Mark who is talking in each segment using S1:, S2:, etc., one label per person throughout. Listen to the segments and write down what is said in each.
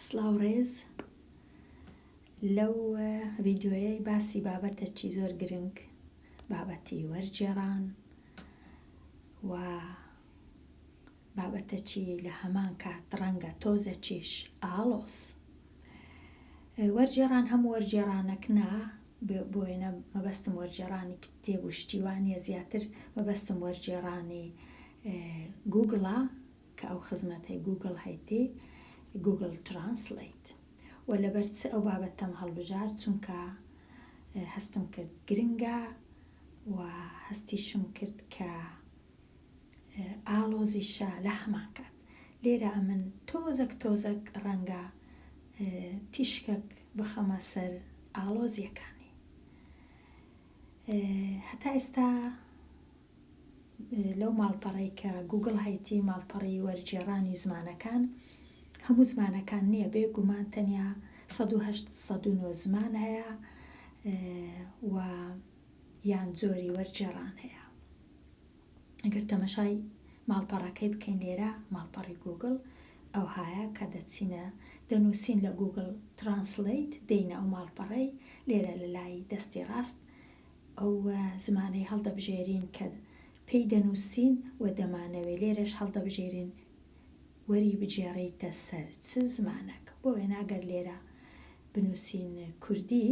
S1: سڵاو ڕێز لەو ڤیدیۆیەی باسی بابەتەکی زۆر گرنگ بابەتی وەرگێڕان و بابەتەکی لە هەمان کات ڕەنگە تۆزەکیش ئاڵۆز وەرگێڕان هەموو وەرگێڕانەک نا بۆیە مەبەستم وەرگێڕانی کتێب و شتی وا نییە زیاتر مەبەستم وەرگێڕانی گوگڵە کە ئەو خزمەتەی گوگڵ هەیتی Google Translate و لەبەر چ ئەو بابەتەم هەڵبژارد چونکە هەستم کرد گرنگە و هەستیشم کرد کە ئاڵۆزیشە لە هەمان کات لێرە ئەمن تۆزەک تۆزەک ڕەنگە تیشکەک بخەمە سەر ئاڵۆزیەکانی هەتا ئێستا لەو ماڵپەڕەی کە گوگڵ هەیتی ماڵپەڕی وەرگێڕانی زمانەکان هەموو زمانەکان نییە بێ گومان تەنیا 108 109 زمان هەیە و یان جۆری وەرگێڕان هەیە ئەگەر تەمەشای ماڵپەڕەکەی بکەین لێرە ماڵپەڕی گوگڵ ئەوهایە کە دەچینە دەنووسین لە Google Translate دێینە ئەو ماڵپەڕەی لێرە لە لای دەستی ڕاست ئەو زمانەی هەڵدەبژێرین کە پێی دەنووسین و دەمانەوێ لێرەش هەڵدەبژێرین وەری بگێڕیتە سەر چ زمانەک بۆ وێنە ئەگەر لێرە بنووسین کوردی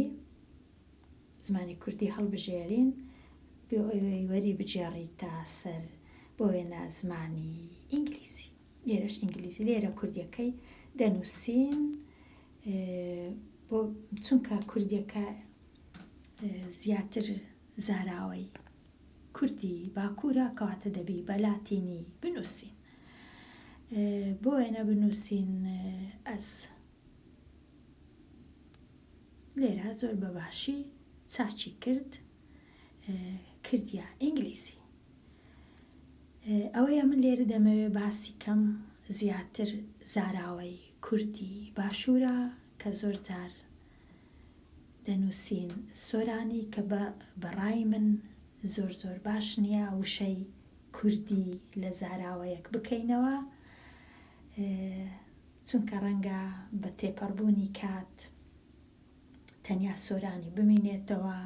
S1: زمانی کوردی هەڵبژێرین بۆ ئەوەی وەری بگێڕیتە سەر بۆ وێنە زمانی ئینگلیزی لێرەش ئینگلیزی لێرە کوردیەکەی دەنووسین بۆ چونکە کوردیەکە زیاتر زاراوەی کوردی باکوورە کەواتە دەبی بە لاتینی بنووسین بۆ وێنە بنووسین ئەز لێرە زۆر بە باشی چاکی کرد کردیە ئینگلیزی ئەوەیە من لێرە دەمەوێ باسی کەم زیاتر زاراوەی کوردی باشوورە کە زۆر جار دەنووسین سۆرانی کە بە ڕای من زۆر زۆر باش نییە وشەی کوردی لە زاراوەیەک بکەینەوە چونکە ڕەنگە بە تێپەڕبوونی کات تەنیا سۆرانی بمینێتەوە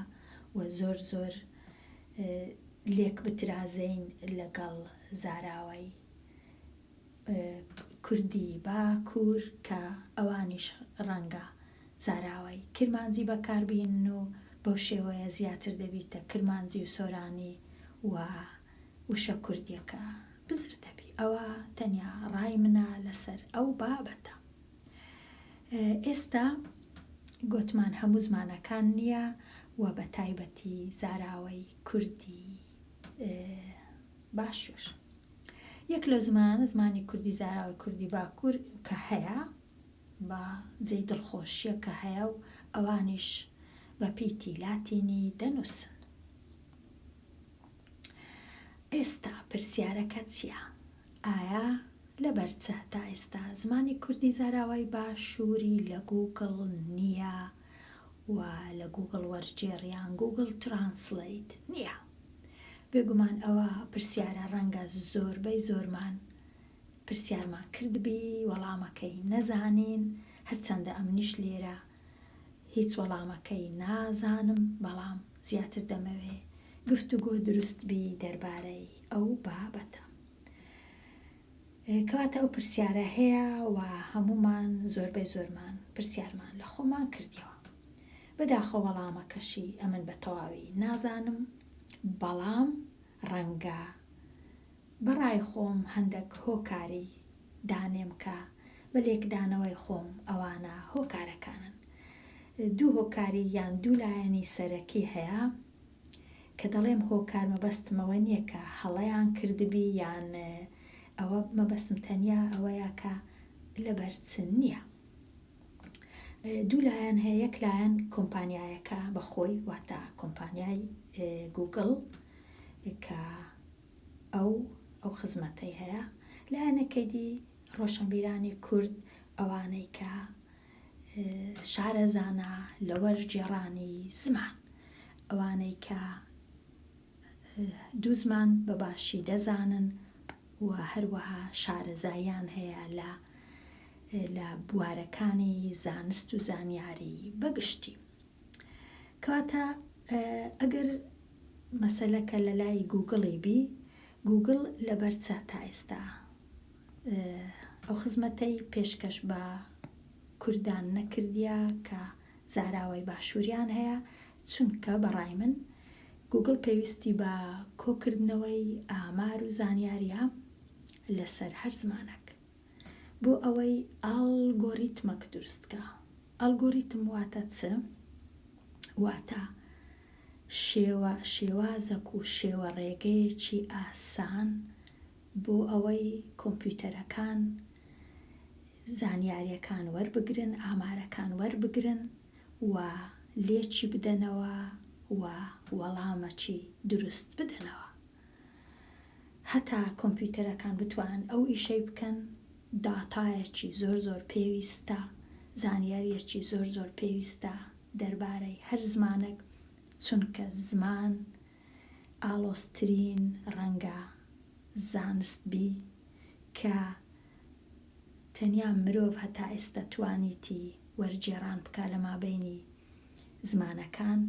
S1: و زۆر زۆر لێک بترازێین لەگەڵ زاراوەی کوردی باکوور کە ئەوانیش ڕەنگە زاراوەی کرمانجی بەکاربینن و بەو شێوەیە زیاتر دەبیتە کرمانجی و سۆرانی و وشە کوردیەکە بزر دەبی ئەوە تەنیا ڕای منە لەسەر ئەو بابەتە ئێستا گۆتمان هەموو زمانەکان نییە و بە تایبەتی زاراوەی کوردی باشوور یەک لەو زمانانە زمانی کوردی زاراوەی کوردی باکوور کە هەیە بە جێی دڵخۆشیە کە هەیە و ئەوانیش بە پیتی لاتینی دەنووسن. ئێستا پرسیارەکە چیە؟ ئایا لەبەر چ تا ئێستا زمانی کوردی زاراوای باشووری لە گووگڵ نییە و لە گووگڵ وەرگێڕ یان Google Translate نییە؟ بێگومان ئەوە پرسیارە ڕەنگە زۆربەی زۆرمان پرسیارمان کردبی وەڵامەکەی نەزانین هەرچەندە ئەمنیش لێرە هیچ وەڵامەکەی نازانم بەڵام زیاتر دەمەوێ گفتوگۆ دروست بی دەربارەی ئەو بابەتە. کەواتە ئەو پرسیارە هەیە و هەموومان زۆربەی زۆرمان پرسیارمان لە خۆمان کردیەوە. بەداخەوە وەڵامەکەشی ئەمن بە تەواوی نازانم بەڵام ڕەنگە بە ڕای خۆم هەندەک هۆکاری دانێم کە بە لێکدانەوەی خۆم ئەوانە هۆکارەکانن. دوو هۆکاری یان دوو لایەنی سەرەکی هەیە کە دەڵێم هۆکار مەبەستم ئەوە نییە کە هەڵەیان کردبی یان ئەوە مەبەستم تەنیا ئەوەیە کە لەبەر چ نییە. دوو لایەن هەیە یەک لایەن کۆمپانیایەکە بە خۆی واتە کۆمپانیای گوگڵ کە ئەو ئەو خزمەتەی هەیە، لایەنەکەی دی ڕۆشنبیرانی کورد ئەوانەی کە شارەزانە لە وەرگێڕانی زمان، ئەوانەی کە دوو زمان بە باشی دەزانن و هەروەها شارەزاییان هەیە لە. لە بوارەکانی زانست و زانیاری بە گشتی. کەواتە ئەگەر مەسەلەکە لە لای گووگڵی بی، گووگڵ لەبەر چە تا ئێستا ئەو خزمەتەی پێشکەش بە کوردان نەکردیە کە زاراوەی باشووریان هەیە، چونکە بە ڕای من گووگڵ پێویستی بە کۆکردنەوەی ئامار و زانیاریە لەسەر هەر زمانەک. بۆ ئەوەی ئاڵگۆریتمەک دروست کا. ئاڵگۆریتم واتە چ؟ واتە شێوە شێوازەک و شێوە ڕێگەیەکی ئاسان بۆ ئەوەی کۆمپیوتەرەکان زانیاریەکان وەربگرن، ئامارەکان وەربگرن و لێکی بدەنەوە و وەڵامەکی دروست بدەنەوە. هەتا کۆمپیوتەرەکان بتوانن ئەو ئیشەی بکەن داتایەکی زۆر زۆر پێویستە، زانیاریەکی زۆر زۆر پێویستە دەربارەی هەر زمانەک، چونکە زمان ئاڵۆزترین ڕەنگە زانست بی کە تەنیا مرۆڤ هەتا ئێستا توانیتی وەرگێڕان بکا لە مابەینی زمانەکان،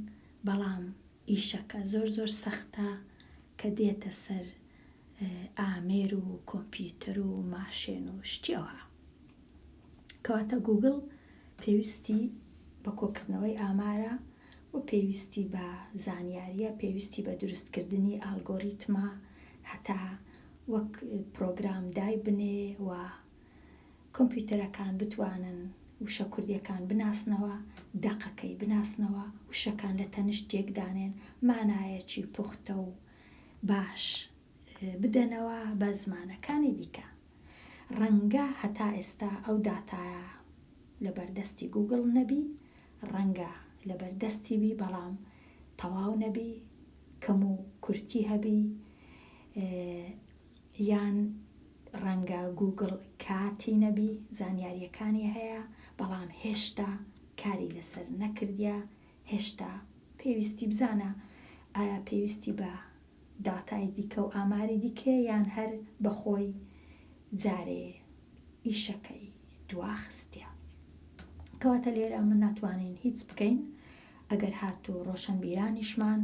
S1: بەڵام ئیشەکە زۆر زۆر سەختە کە دێتە سەر ئامێر و کۆمپیوتەر و ماشێن و شتی ئەوها. کەواتە گووگڵ پێویستی بە کۆکردنەوەی ئامارە و پێویستی بە زانیارییە، پێویستی بە دروستکردنی ئالگۆریتمە هەتا وەک پرۆگرام دایبنێ و کۆمپیوتەرەکان بتوانن وشە کوردیەکان بناسنەوە، دەقەکەی بناسنەوە، وشەکان لە تەنشت یەک دانێن، مانایەکی پوختە و باش بدەنەوە بە زمانەکانی دیکە. ڕەنگە هەتا ئێستا ئەو داتایە لەبەردەستی گووگڵ نەبی، ڕەنگە لەبەردەستی بی بەڵام تەواو نەبی، کەم و کورتی هەبی، یان ڕەنگە گووگڵ کاتی نەبی زانیاریەکانی هەیە بەڵام هێشتا کاری لەسەر نەکردیە هێشتا پێویستی بزانە ئایا پێویستی بە داتای دیکە و ئاماری دیکەیە یان هەر بەخۆی جارێ ئیشەکەی دواخستیە کەواتە لێرە ئەمە ناتوانین هیچ بکەین ئەگەر هاتوو ڕۆشنبیرانیشمان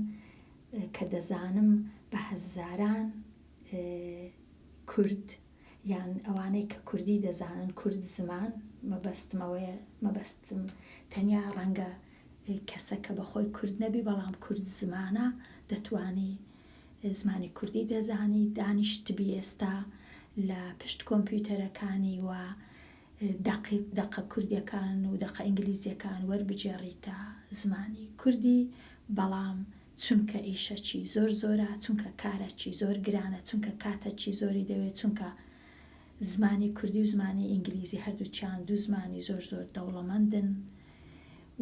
S1: کە دەزانم بە هەزاران کورد یان ئەوانەی کە کوردی دەزانن کورد زمان مەبەستم ئەوەیە مەبەستم تەنیا ڕەنگە کەسەکە بە خۆی کورد نەبی بەڵام کورد زمانە دەتوانی زمانی کوردی دەزانی دانیشتبی ئێستا لە پشت کۆمپیوتەرەکانی و دەقی دەقە کوردیەکان و دەقە ئینگلیزیەکان وەربگێڕیتە زمانی کوردی بەڵام چونکە ئیشەکی زۆر زۆرە، چونکە کارەکی زۆر گرانە، چونکە کاتەکی زۆری دەوێت، چونکە زمانی کوردی و زمانی ئینگلیزی هەردووکیان دوو زمانی زۆر زۆر دەوڵەمەندن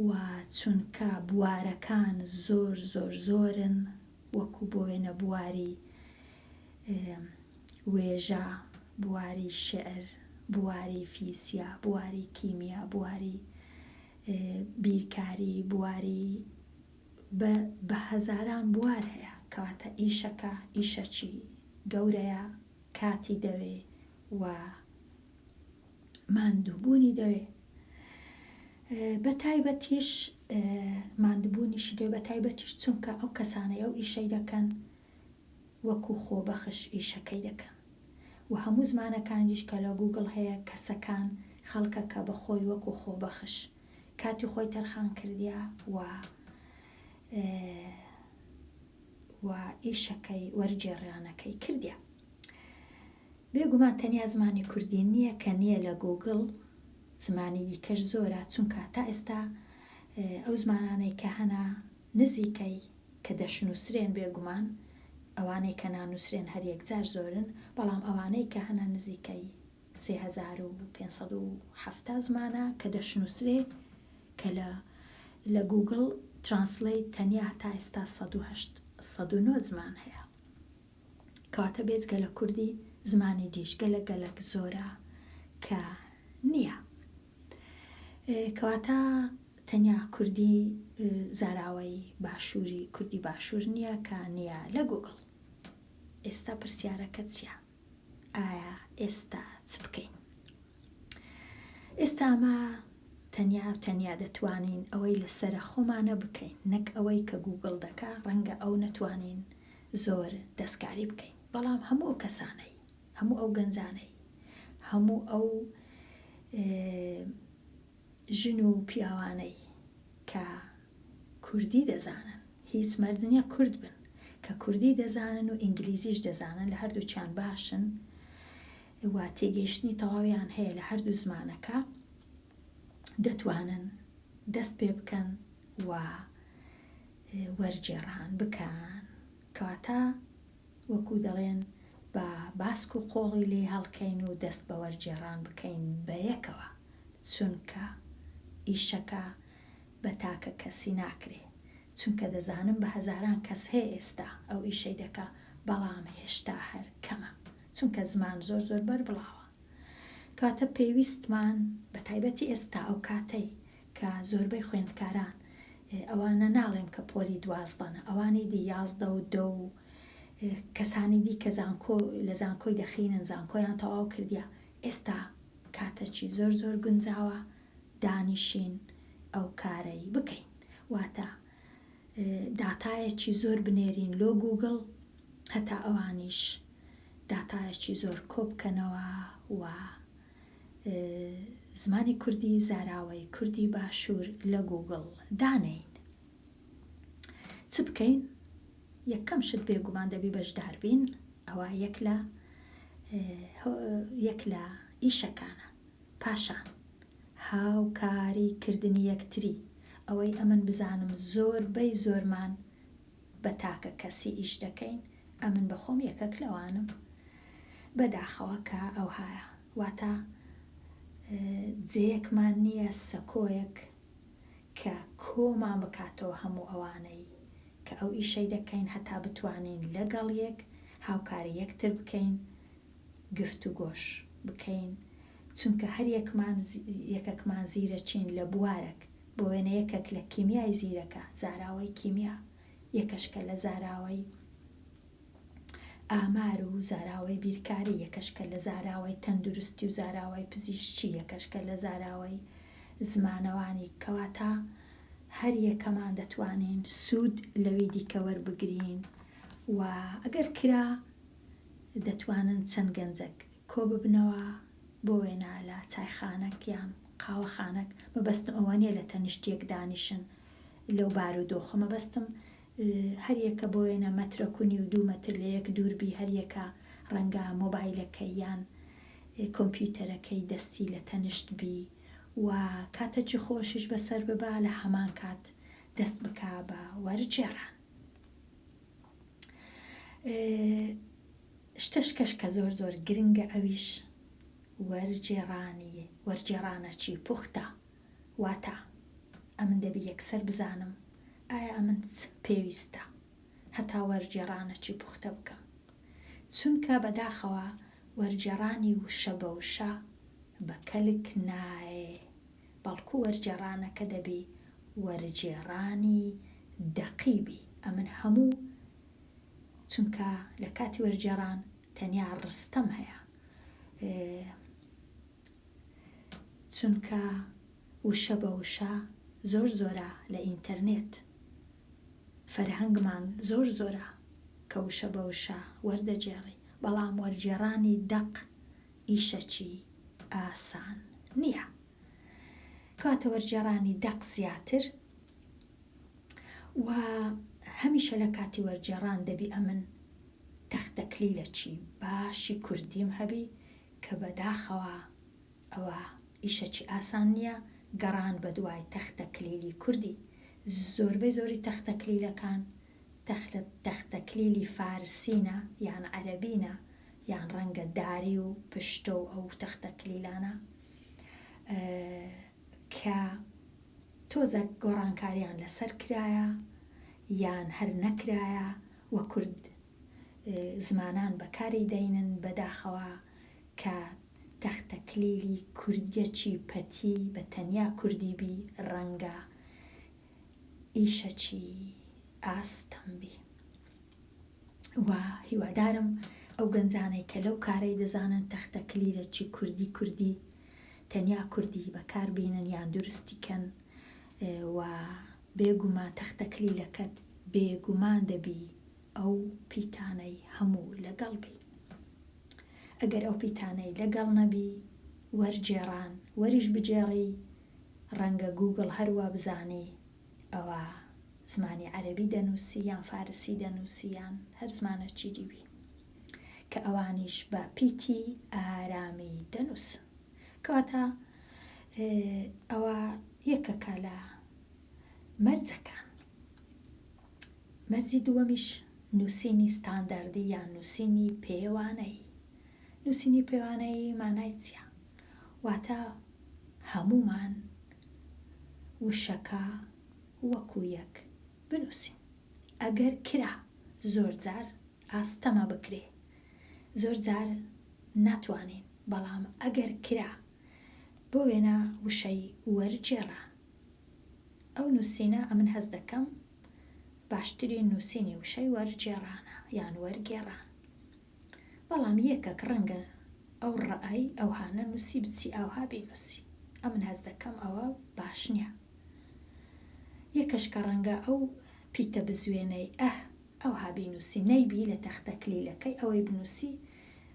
S1: و چونکە بوارەکان زۆر زۆر زۆرن وەکو بۆ وێنە بواری وێژە، بواری شیعر، بواری فیزیا، بواری کیمیا، بواری بیرکاری، بواری بە بە هەزاران بوار هەیە کەواتە ئیشەکە ئیشەکی گەورەیە کاتی دەوێ و ماندووبوونی دەوێ بە تایبەتیش ماندووبوونیشی دەوێ بە تایبەتیش چونکە ئەو کەسانەی ئەو ئیشەی دەکەن وەکو خۆبەخش ئیشەکەی دەکەن و هەموو زمانەکانیش کە لە گووگڵ هەیە کەسەکان خەڵکەکە بە خۆی وەکو خۆبەخش کاتی خۆی تەرخان کردیە و و ئیشەکەی وەرگێڕانەکەی کردیە. بێگومان تەنیا زمانی کوردی نییە کە نییە لە گووگڵ، زمانی دیکەش زۆرە، چونکە تا ئێستا ئەو زمانانەی کە هەنە نزیکەی کە دەشنووسرێن بێگومان ئەوانەی کە نانووسرێن هەر یەکجار زۆرن، بەڵام ئەوانەی کە هەنە نزیکەی 3570 زمانە کە دەشنووسرێ کە لە لە گووگڵ ترانسلەیت تەنیا تا ئێستا 108 109 زمان هەیە. کەواتە بێجگە لە کوردی زمانی دیش گەلەک گەلەک زۆرە کە نییە. کەواتە تەنیا کوردی زاراوەی باشووری کوردی باشوور نییە کە نییە لە گووگڵ. ئێستا پرسیارەکە چییە؟ ئایا ئێستا چ بکەین؟ ئێستا ئەمە تەنیا و تەنیا دەتوانین ئەوەی لەسەرە خۆمانە بکەین نەک ئەوەی کە گووگڵ دەکا ڕەنگە ئەو نەتوانین زۆر دەستکاری بکەین بەڵام هەموو ئەو کەسانەی هەموو ئەو گەنجانەی هەموو ئەو ژن و پیاوانەی کە کوردی دەزانن هیچ مەرج نیە کورد بن کە کوردی دەزانن و ئینگلیزیش دەزانن لە هەردووکیان باشن و تێگەیشتنی تەواویان هەیە لە هەردوو زمانەکە دەتوانن دەست پێ بکەن و وەرگێڕان بکەن کەواتە وەکو دەڵێن با باسک و قۆڵی لێ هەڵکەین و دەست بە وەرگێڕان بکەین بەیەکەوە چونکە ئیشەکە بە تاکە کەسی ناکرێ چونکە دەزانم بە هەزاران کەس هەیە ئێستا ئەو ئیشەی دەکا بەڵام هێشتا هەر کەمە چونکە زمان زۆر زۆر بەربڵاوە کەواتە پێویستمان بە تایبەتی ئێستا ئەو کاتەی کە زۆربەی خوێندکاران ئەوانە ناڵێم کە پۆلی دوازدەنە ئەوانی دی 11 و دە و کەسانی دی کە زانکۆ لە زانکۆی دەخینن زانکۆیان تەواو کردیە ئێستا کاتەکی زۆر زۆر گونجاوە دانیشین ئەو کارەی بکەین واتە داتایەکی زۆر بنێرین لۆ گوگڵ هەتا ئەوانیش داتایەکی زۆر کۆبکەنەوە و زمانی کوردی زاراوەی کوردی باشوور لە گوگڵ دانێین. چ بکەین؟ یەکەم شت بێگومان دەبی بەشدار بین ئەوە یەک لە یەک لە ئیشەکانە پاشان هاوکاری کردنی یەکتری ئەوەی ئەمن بزانم زۆربەی زۆرمان بە تاکە کەسی ئیش دەکەین ئەمن بە خۆم یەکەک لەوانم بەداخەوە کە ئەوهایە واتە جێیەکمان نییە سەکۆیەک کە کۆمان بکاتەوە هەموو ئەوانەی کە ئەو ئیشەی دەکەین هەتا بتوانین لەگەڵ یەک هاوکاری یەکتر بکەین گفتوگۆش بکەین چونکە هەر یەکمان یەکەکمان زیرەکین لە بوارەک بۆ وێنە یەکەک لە کیمیای زیرەکە زاراوەی کیمیا یەکەشکە لە زاراوەی ئامار و زاراوەی بیرکاری، یەکەشکە لە زاراوەی تەندروستی و زاراوەی پزیشکی، یەکەشکە لە زاراوەی زمانەوانی، کەواتە هەر یەکەمان دەتوانین سوود لەوی دیکە وەربگرین و ئەگەر کرا دەتوانن چەند گەنجەک کۆببنەوە بۆ وێنە لە چایخانەک یان قاوەخانەک، مەبەستم ئەوە نییە لە تەنیشت یەک دانیشن لەو بارودۆخە، مەبەستم هەریەکە بۆ وێنە مەترەک و نیو دوو مەتر لە یەک دوور بی هەریەکە ڕەنگە مۆبایلەکەی یان کۆمپیوتەرەکەی دەستی لە تەنشت بی و کاتەکی خۆشیش بەسەر ببا لە هەمان کات دەست بکا بە وەرگێڕان. شتەشکەش کە زۆر زۆر گرنگە ئەویش وەرگێڕانی وەرگێڕانەکی پوختە واتە ئەمن دەبی یەکسەر بزانم ئایا ئەمن چم پێویستە هەتا وەرگێڕانەکی پوختە بکەم چونکە بەداخەوە وەرگێڕانی وشە بە وشە بە کەلک نایێ بەڵکو وەرگێڕانەکە دەبی وەرگێڕانی دەقی بی ئەمن هەموو چونکە لە کاتی وەرگێڕان تەنیا ڕستەم هەیە چونکە وشە بە وشە زۆر زۆرە لە ئینتەرنێت فەرهەنگمان زۆر زۆرە کە وشە بە وشە وەردەگێڕی بەڵام وەرگێڕانی دەق ئیشەکی ئاسان نییە کەواتە وەرگێڕانی دەق زیاتر و هەمیشە لە کاتی وەرگێڕان دەبی ئەمن تەختەکلیلەکی باشی کوردیم هەبی کە بەداخەوە ئەوە ئیشەکی ئاسان نییە گەڕان بەدوای تەختە کلیلی کوردی زۆربەی زۆری تەختە کلیلەکان تەختە کلیلی فارسینە یان عەرەبینە یان ڕەنگە داری و پشتۆ و ئەو تەختە کلیلانە کە تۆزەک گۆڕانکاریان لەسەر کرایە یان هەر نەکرایە و کورد زمانان بەکاری دەینن بەداخەوە کە تەختە کلیلی کوردیەکی پەتی بە تەنیا کوردی بی ڕەنگە ئیشەکی ئاستەم بی و هیوادارم ئەو گەنجانەی کە لەو کارەی دەزانن تەختە کلیلەکی کوردی کوردی. تەنیا کوردی بەکار بینن یان دروستی کەن و بێگومان تەختە کلیلەکەت بێگومان دەبی ئەو پیتانەی هەموو لەگەڵ بی. ئەگەر ئەو پیتانەی لەگەڵ نەبی وەرگێڕان وەریش بگێڕی ڕەنگە گووگڵ هەر وا بزانی ئەوە زمانی عەرەبی دەنووسی یان فارسی دەنووسی یان هەر زمانەکی دی بی کە ئەوانیش بە پیتی ئارامی دەنووسن. کەواتە ئەوە یەکەکە لە مەرجەکان. مەرجی دووەمیش نووسینی ستانداردی یان نووسینی پێوانەیی. نووسینی پێوانەیی مانای چییە؟ واتە هەموومان وشەکە وەکو یەک بنووسین. ئەگەر کرا زۆر جار ئاستەمە بکرێ، زۆر جار ناتوانین، بەڵام ئەگەر کرا بۆ وێنە وشەی وەرگێڕان ئەو نووسینە ئەمن هەست دەکەم باشترین نووسینی وشەی وەرگێڕانە یان وەرگێڕان. بەڵام یەکەک ڕەنگە ئەو ڕەئەی ئەوها نەنووسی بچی ئاوها بینووسی. ئەمن هەست دەکەم ئەوە باش نییە. یەکەش کە ڕەنگە ئەو پیتە بزوێنەی ئه ئەوها بینووسی نەیبی لە تەختە کلیلەکەی ئەوەی بنووسی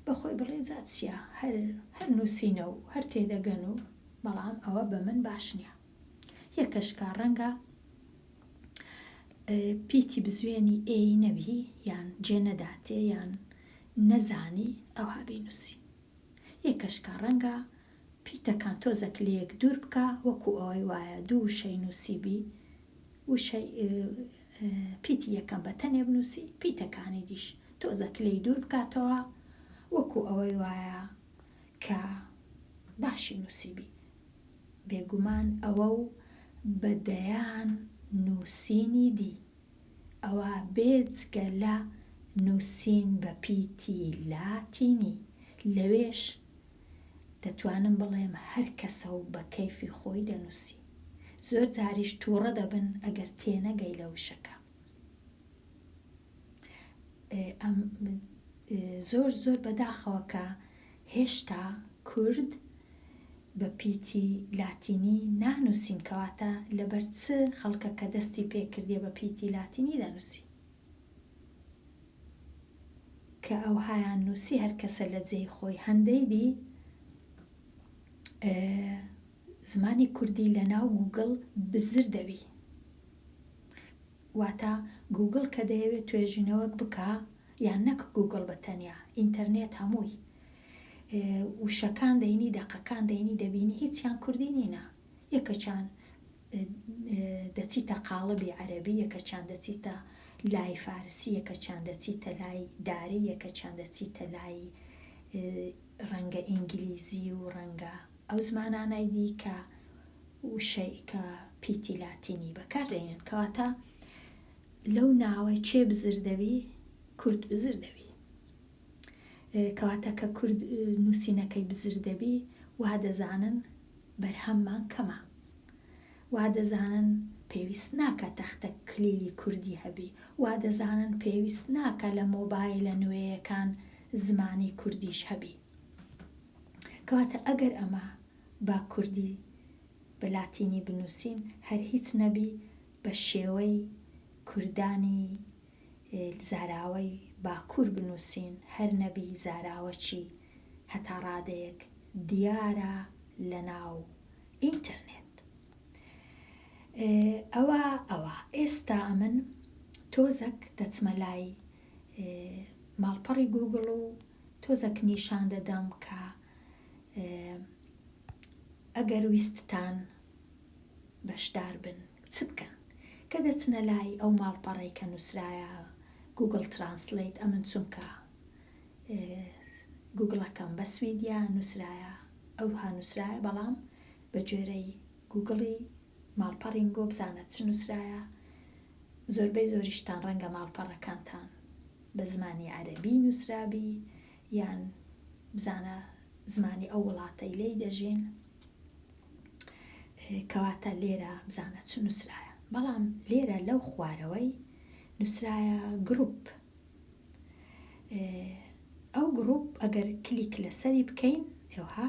S1: بە خۆی بڵێ جا چییە هەر هەر نووسینە و هەر تێدەگەن و بەڵام ئەوە بە من باش نییە. یەکەش کە ڕەنگە پیتی بزوێنی ئێی نەبی یان جێ نەداتێ یان نەزانی ئەوها بینوسی. یەکەش کە ڕەنگە پیتەکان تۆزەک لەیەک دوور بکا وەکو ئەوەی وایە دوو وشەی نوسیبی وشەی پیتی یەکەم بە تەنێ بنوسی پیتەکانی دیش تۆزەک لێی دوور بکاتەوە وەکو ئەوەی وایە کە باشی نوسیبی. بێگومان ئەوە و بە دەیان نووسینی دی، ئەوە بێجگە لە نووسین بە پیتی لاتینی، لەوێش دەتوانم بڵێم هەر کەسە و بە کەیفی خۆی دەنووسی. زۆر جاریش تووڕە دەبن ئەگەر تێنەگەی لە وشەکە. ئەم زۆر زۆر بەداخەوە کە هێشتا کورد بە پیتی لاتینی نانوسین کەواتە لەبەر چ خەڵکەکە دەستی پێ کردیە بە پیتی لاتینی دەنوسی کە ئەوهایان نوسی هەر کەسە لە جێی خۆی هەندەی دی زمانی کوردی لە ناو گوگڵ بزر دەبی. واتە گووگڵ کە دەیەوێت توێژینەوەک بکا یان نەک گووگڵ بە تەنیا ئینتەرنێت هەمووی وشەکان دەینی دەقەکان دەینی دەبینی هیچیان کوردی نینە یەکەچان دەچیتە قاڵبی عەرەبی یەکەچان دەچیتە لای فارسی یەکەچان دەچیتە لای داری یەکەچان دەچیتە لای ڕەنگە ئینگلیزی و ڕەنگە ئەو زمانانەی دی کە وشەی کە پیتی لاتینی بەکار دەینن کەواتە لەو ناوەی چێ بزر دەبی کورد بزر دەبی کەواتە کە کورد نووسینەکەی بزر دەبی وا دەزانن بەرهەممان کەمە وا دەزانن پێویست ناکە تەختە کلیلی کوردی هەبی وا دەزانن پێویست ناکە لە مۆبایلە نوێیەکان زمانی کوردیش هەبی کەواتە ئەگەر ئەمە با کوردی بە لاتینی بنووسین هەر هیچ نەبی بە شێوەی کوردانی زاراوەی باکوور بنووسین هەر نەبی زاراوەکی هەتا ڕادەیەک دیارە لە ناو ئینتەرنێت. ئەوە ئەوە ئێستا ئەمن تۆزەک دەچمە لای ماڵپەڕی گووگڵ و تۆزەک نیشان دەدەم کە ئەگەر ویستتان بەشدار بن چ بکەن؟ کە دەچنە لای ئەو ماڵپەڕەی کە نووسرایە Google Translate ئەمن چونکە گوگڵەکەم بە سویدیا نووسرایە ئەوها نووسرایە بەڵام بە گوێرەی گوگڵی ماڵپەڕینگۆ بزانە چ نووسرایە زۆربەی زۆریشتان ڕەنگە ماڵپەڕەکانتان بە زمانی عەرەبی نووسرابی یان بزانە زمانی ئەو وڵاتەی لێی دەژین کەواتە لێرە بزانە چ نووسرایە بەڵام لێرە لەو خوارەوەی نووسرایە گروپ ئەو گروپ ئەگەر کلیک لەسەری بکەین ئێوها.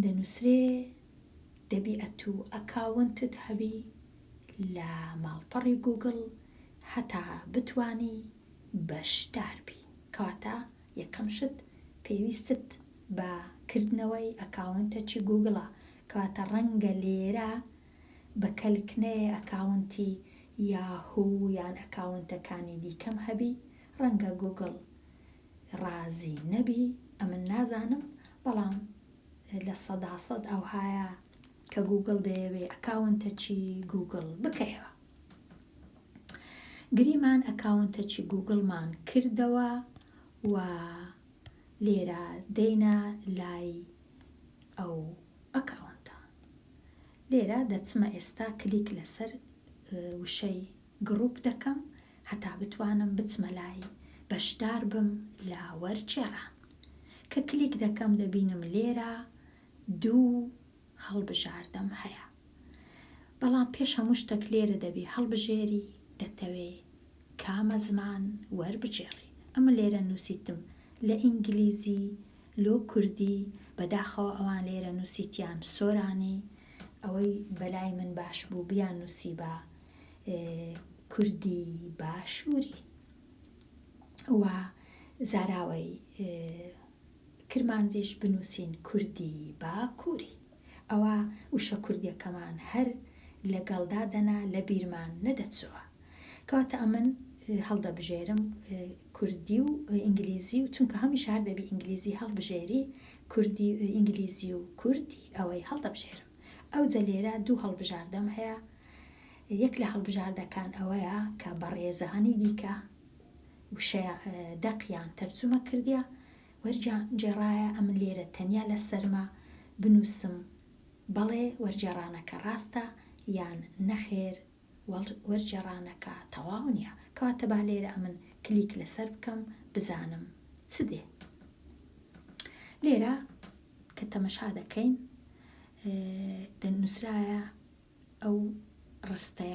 S1: دەنووسرێ دەبی ئەتوو ئەکاونتت هەبی لە ماڵپەڕی گووگڵ هەتا بتوانی بەشدار بی. کەواتە یەکەم شت پێویستت بە کردنەوەی ئەکاونتەکی گووگڵە، کەواتە ڕەنگە لێرە بە کەلک نەیە ئەکاونتی یاهوو یان ئەکاونتەکانی دیکەم هەبی، ڕەنگە گووگڵ ڕازی نەبی، ئەمن نازانم، بەڵام 100% ئەوهایە کە گووگڵ دەیەوێ ئەکاونتەکی گووگڵ بکەیەوە. گریمان ئەکاونتەکی گووگڵمان کردەوە و لێرە دێینە لای ئەو ئەکاونتە. لێرە دەچمە ئێستا کلیک لەسەر وشەی گڕوپ دەکەم هەتا بتوانم بچمە لای بەشدار بم لە وەرگێڕان. کە کلیک دەکەم دەبینم لێرە دوو هەڵبژاردەم هەیە. بەڵام پێش هەموو شتەک لێرە دەبی هەڵبژێری دەتەوێ کامە زمان وەربگێڕی. ئەمن لێرە نووسیتم لە ئینگلیزی لۆ کوردی، بەداخەوە ئەوان لێرە نووسیتیان سۆرانی، ئەوەی بەلای من باش بوو بیان نووسیبا کوردی باشووری و زاراوەی کرمانجیش بنووسین کوردی باکووری. ئەوا وشە کوردیەکەمان هەر لە گەڵ دادەنا لە بیرمان نەدەچۆوە. کەواتە ئەمن هەڵدەبژێرم کوردی و ئینگلیزی و چونکە هەمیشە هەر دەبی ئینگلیزی هەڵبژێری کوردی ئینگلیزی و کوردی ئەوەی هەڵدەبژێرم. ئەوجە لێرە دوو هەڵبژاردەم هەیە یەک لە هەڵبژاردەکان ئەوەیە کە بەڕێزانی دیکە وشەیە دەقیان تەرجومە کردیە وەرگێڕایە ئەمن لێرە تەنیا لە سەرمە بنووسم بەڵێ وەرگێڕانەکە ڕاستە یان نەخێر وەرگێڕانەکە تەواو نییە کەواتە با لێرە ئەمن کلیک لەسەر بکەم بزانم چ دێ لێرە کە تەمەشا دەکەین دەنووسرایە ئەو ڕستەیە.